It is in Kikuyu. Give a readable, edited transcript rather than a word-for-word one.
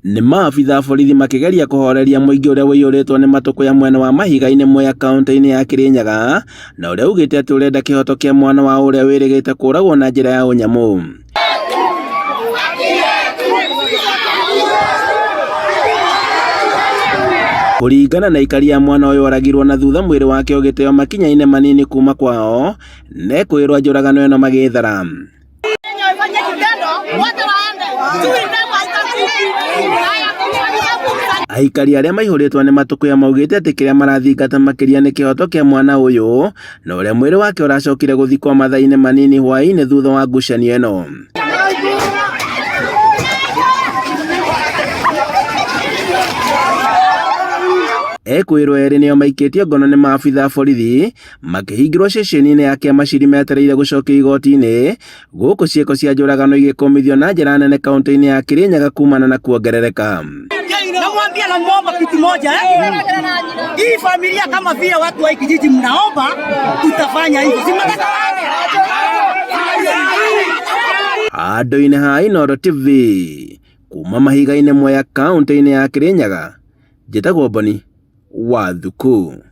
Nĩ maabitha a borithi makĩgeria kũhoreria mũingĩ ũrĩa ũiyũrĩtwo nĩ matũkũya mwena wa Mahiga-inĩ Mwea kaũntĩ-inĩ ya Kirinyaga na ũrĩa ugĩte atĩ ũrenda kĩhoto kĩa mwana wao ũrĩa wĩrĩgĩte kũragwo na njĩra ya ũnyamũ. Kũringana na aikari a mwana ũyũ oragirwo na thutha mwĩrĩ wake ũgĩteo makinya-inĩ manini kuma kwao, nekwĩrwo njũragano ĩno magĩthara. Aikari arĩa maihũrĩtwo nĩ matũkũya maugĩte atĩ kĩrĩa marathingata makĩria nĩ kĩhoto kĩa mwana ũyũ na ũrĩa mwĩrĩ wake ũracokire gũthikwo mathaa-inĩ manini hwaĩ-inĩ thutha wa ngucanio ĩno. Ekwĩrwo erĩ nĩo maikĩtio ngono nĩ maabitha a borithi makĩhingĩrwo ceceni-inĩ ya Kĩamaciri metereire gũcokio igoti-inĩ, gũkũ ciĩko cia njũragano igĩkũmithio na njĩra nene kaunti-inĩ ya Kirinyaga kumana na kuongerereka. Namwambia namuomba kitu moja eh? Hii familia kama vile watu wa kijiji mnaomba, tutafanya hivyo. Si mnataka Handũ-inĩ ha Inooro TV kuma mahiga-inĩ Mwea kaunti-inĩ ya Kirinyaga, njĩtagwo Boni wa Thuku.